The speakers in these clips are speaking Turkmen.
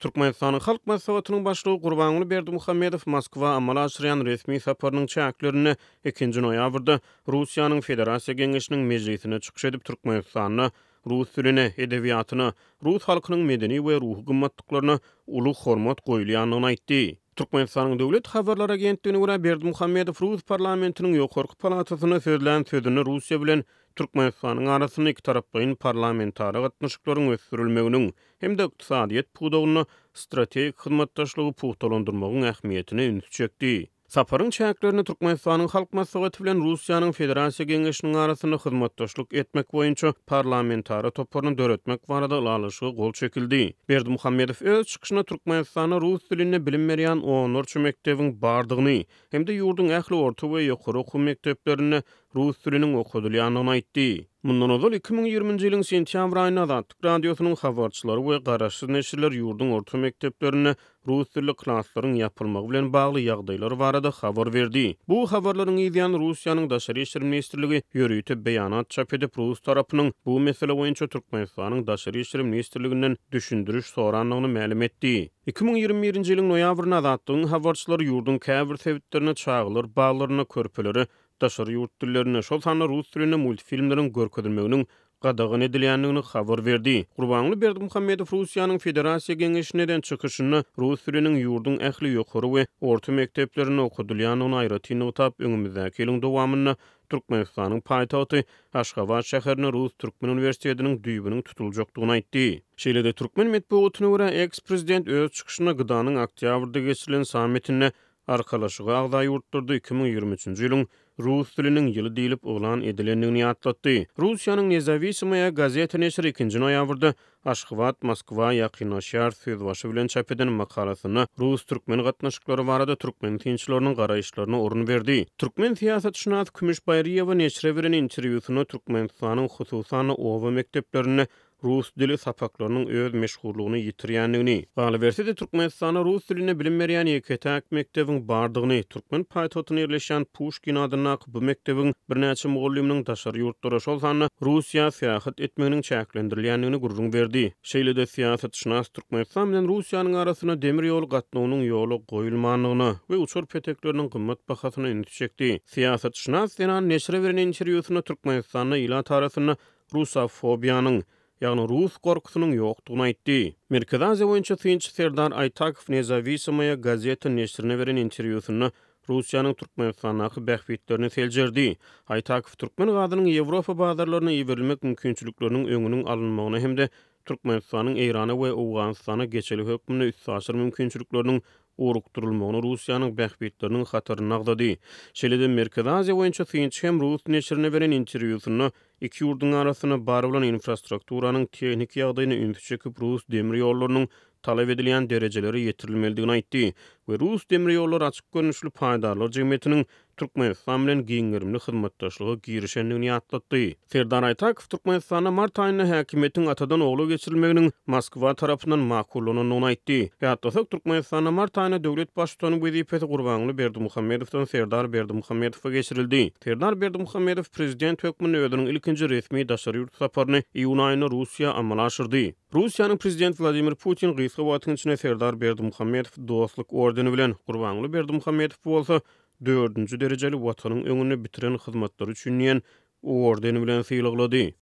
Türkmenistanyň Halk Maslahatynyň Başlygy Gurbanguly Berdimuhamedow Moskwa amala aşyrýan resmi saparynyň çäklerinde ikinji noýabrda Russiýanyň Federasiýa Geňeşiniň Mejlisinde çykyş edip, Türkmenistanda rus diline, edebiýatyna, rus halkynyň medeni we ruhy gymmatlyklaryna uly hormat goýulýandygyny aýtdy. Türkmenistanyň Döwlet habarlar agentligine görä, Berdimuhamedow rus parlamentiniň ýokarky palatasynda sözlän sözünde Russiýa bilen Türkmenistanyň arasynda ikitaraplaýyn parlamentara gatnaşyklaryň ösdürilmeginiň hem-de ykdysadyýet pudagynda strategik hyzmatdaşlygy pugtalandyrmagyň ähmiýetine ünsi çekdi. Saparyň çäklerinde Türkmenistanyň Halk Maslahaty bilen Russiýanyň Federasiýa Geňeşiniň arasynda hyzmatdaşlyk etmek boýunça parlamentara toparyny döretmek barada ylalaşyga gol çekildi. Berdimuhamedow öz çykyşynda Türkmenistanda rus dilinde bilim berýän onlarça mekdebiň bardygyny hem-de ýurduň ähli orta we ýokary okuw mekdeplerinde rus diliniň okadylýandygyny aýtdy. Mundan ozal, 2020-nji ýylyň sentýabr aýynda Azatlyk Radiosynyň habarçylary we garaşsyz neşirler ýurduň orta mekdeplerinde rus dilli klaslaryň ýapylmagy bilen bagly ýagdaýlar barada habar berdi. Bu habarlaryň yzýany Russiýanyň Daşary işler ministrligi ýörite beýanat çap edip, rus tarapynyň bu mesele boýunça Türkmenistanyň Daşary işler ministrliginden düşündiriş sorandygyny mälim etdi. 2021-nji ýylyň noýabrynda Azatlygyň habarçylary ýurduň käbir sebitlerinde çagalar baglarynda körpelere daşary ýurt dillerinde, şol sanda rus dilinde multfilmleriň görkezilmeginiň gadagan edilýändigini habar berdi. Gurbanguly Berdimuhamedow Russiýanyň Federasiýa Geňeşinde eden çykyşynda rus diliniň ýurduň ähli ýokary we orta mekdeplerinde okadylýandygyny aýratyn nygtap, öňümizdäki ýylyň dowamynda Türkmenistanyň paýtagty Aşgabat şäherinde Rus-türkmen uniwersitetiniň düýbüniň tutuljakdygyny aýtdy. Şeýle-de, türkmen metbugatyna görä, eks-prezident öz çykyşynda GDA-nyň oktýabrda geçirilen sammitinde Arkalaşyga agza ýurtlarda 2023-nji ýylyň rus diliniň ýyly diýlip yglan edilendigini ýatlatdy. Russiýanyň Nezawisimoýa gazeta neşiri ikinji noýabrda Aşgabat Moskwa ýakynlaşýar sözbaşy bilen çap eden makalasynda rus-türkmen gatnaşyklary barada türkmen synçylarynyň garaýyşlaryna orun berdi. Türkmen syýasatşynasy Kümüş Baýryýewa neşire beren interwýusynda Türkmenistanyň hususan-da oba mekdeplerinde rus dili sapaklarynyň öz meşhurlygyny ýitirýändigini, galyberse-de Türkmenistanda rus dilinde bilim berýän ýeke-täk mekdebiň bardygyny, türkmen paýtagtynda ýerleşýän Puşkin adyndaky bu mekdebiň birnäçe mugallymynyň daşary ýurtlara, şol sanda Russiýa syýahat etmeginiň çäklendirilýändigini gürrüň berdi. Şeýle-de syýasatşynas Türkmenistan bilen Russiýanyň arasynda demir ýol gatnawynyň ýola goýulmandygyna we uçar petekleriniň gymmat bahasyna ünsi çekdi. Syýasatşynas zenan neşire beren interwýusynda Türkmenistanda ilat arasynda rusofobiýanyň, ýagny rus gorkusynyň ýokdugyny aýtdy. Merkezi Aziýa boýunça synçy Serdar Aýtakow Nezawisimoýa gazeta neşirine beren interwýusynda Russiýanyň Türkmenistandaky bähbitlerini seljerdi. Aýtakow türkmen gazynyň Ýewropa bazarlaryna iberilmek mümkinçilikleriniň öňüniň alynmagyna hem-de Türkmenistanyň Eýrana we Owganystana geçelge hökmünde üstaşyr mümkinçilikleriniň ugrukdyrylmagyny Russiýanyň bähbitleriniň hatarynda agzady. Şeýle-de Merkezi Aziýa boýunça synçy hem rus neşirine beren interwýusynda iki ýurduň arasynda bar bolan infrastrukturanyň tehniki ýagdaýyna ünsi çekip rus demir ýollarynyň talap edilýän derejelere ýetirilmelidigini aýtdy we Rus demir ýollary açyk görnüşli paýdarlar jemgyýetiniň Türkmenistan bilen giň gerimli hyzmatdaşlyga girişendigini ýatlatdy. Serdar Aýtakow Türkmenistanda mart aýynda häkimiýetiň atadan ogla geçirilmeginiň Moskwa tarapyndan makullanandygyny aýtdy. Ýatlasak, Türkmenistanda mart aýynda döwlet baştutany wezipesi Gurbanguly Berdimuhamedowdan Serdar Berdimuhamedowa geçirildi. Serdar Berdimuhamedow prezident hökmünde özüniň ilkinji resmi daşary ýurt saparyny iýun aýynda Russiýa amala aşyrdy. Russiýanyň Prezidenti Wladimir Putin gysga wagtyň içinde Serdar Berdimuhamedowy Dostluk ordeni bilen, Gurbanguly Berdimuhamedowy bolsa dördünji derejeli Watanyň öňünde bitiren hyzmatlary üçin diýen orden bilen sylaglady.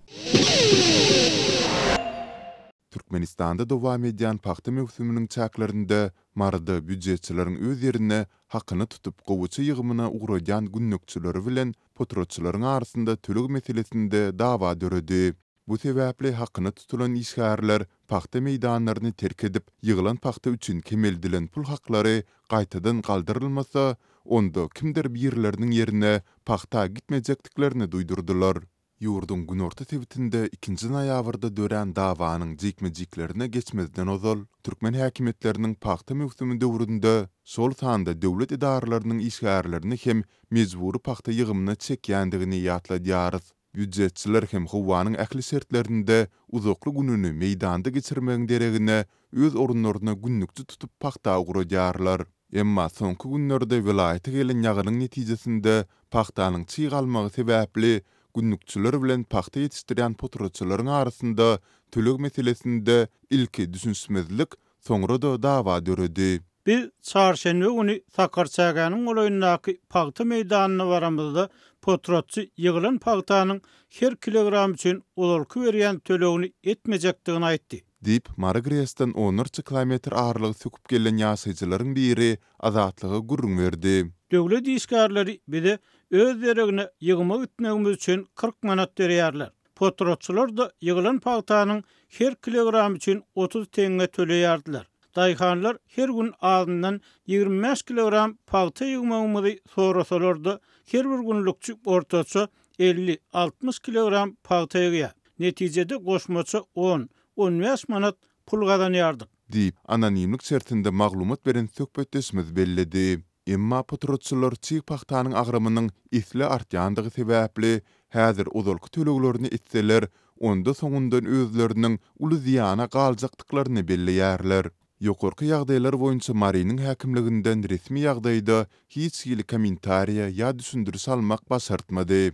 Türkmenistanda dowam edýän pagta möwsüminiň çäklerinde Maryda býujetçileriň öz ýerine hakyna tutup gowaça ýygymyna ugradýan günlükçileri bilen potratçylaryň arasynda töleg meselesinde dawa döredi. Bu sebäpli hakyna tutulan işgärler pagta meýdanlaryny terk edip, ýygylan pagta üçin kemeldilen pul haklary gaýtadan galdyrylmasa, onda kimdir birleriniň ýerine pagta gitmejekdiklerini duýdurdylar. Ýurduň günorta sebitinde ikinji noýabrda dörän dawanyň jikme-jiklerine geçmezden ozal, türkmen häkimiýetleriniň pagta möwsümi döwründe, şol sanda döwlet edaralarynyň işgärlerini hem mejbury pagta ýygymyna çekýändigini ýatladýarys. Býujetçiler hem howanyň ähli şertlerinde uzakly gününi meýdanda geçirmegiň deregine öz orunlaryna günlükçi tutup pagta ugradýarlar. Emma soňky günlerde welaýata gelen ýagynyň netijesinde pagtanyň çyg almagy sebäpli günlükçiler bilen pagta ýetişdirýän potratçylaryň arasynda töleg meselesinde ilki düşünişmezlik, Soňra-da dawa döredi. Biz çarşenbe güni Sakarçägäniň golaýyndaky pagta meýdanyna baramyzda, potratçy ýygylan pagtanyň her kilogramy üçin ozalky berýän tölegini etmejekdigini aýtdy. Diýip, Mary GRES-den onlarça kilometr aralygy söküp gelen ýaşaýjylaryň biri Azatlyga gürrüň berdi. Döwlet işgärleri bize öz deregine ýygyma gitmegimiz üçin 40 manat berýärler. Potratçylar-da ýygylan pagtanyň her kilogramy üçin 30 teňňe töleýärdiler. Daýhanlar her gün azyndan 25 kilogram pagta ýygmagymyzy sorasalar-da, her bir günlükçi ortaça 50, 60 kilogram pagta ýygýar. Netijede goşmaça on, on bäş manat pul gazanýardyk. Diýip, anonimlik şertinde maglumat beren söhbetdeşimiz belledi. Emma potratçylar çig pagtanyň agramynyň esli artýandygy sebäpli, häzir ozalky töleglerini etseler, onda soňundan özleriniň uly zyýana galjakdyklaryny belleýärler. Ýokarky ýagdaýlar boýunça Marynyň häkimliginden resmi ýagdaýda hiç hili kommentariýa ýa düşündiriş almak başartmady.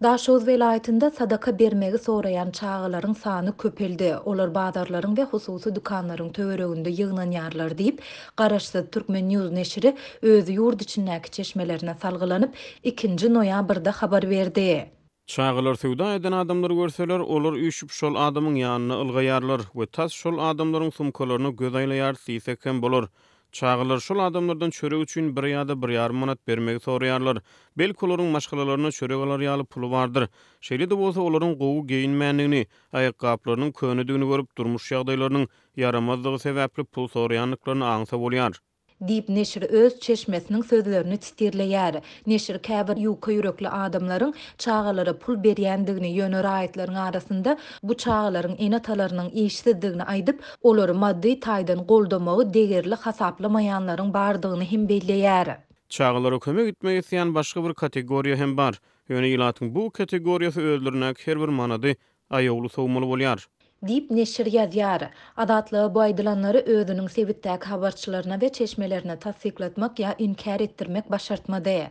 Daşoguz welaýatynda sadaka bermegi soraýan çagalaryň sany köpeldi. Olar bazarlaryň we hususy dükanlaryň töwereginde ýygnanýarlar diýip, garaşsyz Turkmen. News neşiri öz ýurt içindäki çeşmelerine salgylanyp, ikinji noýabrda habar berdi. Çagalar söwda eden adamlary görseler, olar üýşüp şol adamyň ýanyna ylgaýarlar we tas şol adamlaryň sumkalaryna göz aýlaýarys diýsek hem bolar. Çagalar şol adamlardan çörek üçin bir ýa-da bir ýarym manat bermegi soraýarlar. Belki olaryň maşgalalaryna çörek alar ýaly puly bardyr. Şeýle-de bolsa olaryň gowy geýinmändigini, aýakgaplarynyň könedigini görüp, durmuş ýagdaýlarynyň ýaramazdygy sebäpli pul soraýandyklaryny aňsa bolýar. Diýip, neşir öz çeşmesiniň sözlerini sitirleýär. Neşir käbir ýuka ýürekli adamlaryň çagalara pul berýändigini, ýöne raýatlaryň arasynda bu çagalaryň ene-atalarynyň işsizdigini aýdyp, olary maddy taýdan goldamagy degerli hasaplamaýanlaryň bardygyny hem belleýär. Çagalara kömek etmek isleýän başga bir kategoriýa hem bar. Ýöne ilatyň bu kategoriýasy özlerindäki her bir manady aýawly sowmaly bolýar. Diýip, neşir ýazýar. Azatlyga bu aýdylanlary özüniň sebitdäki habarçylaryna we çeşmelerine tassyklatmak ýa inkär etdirmek başartmady.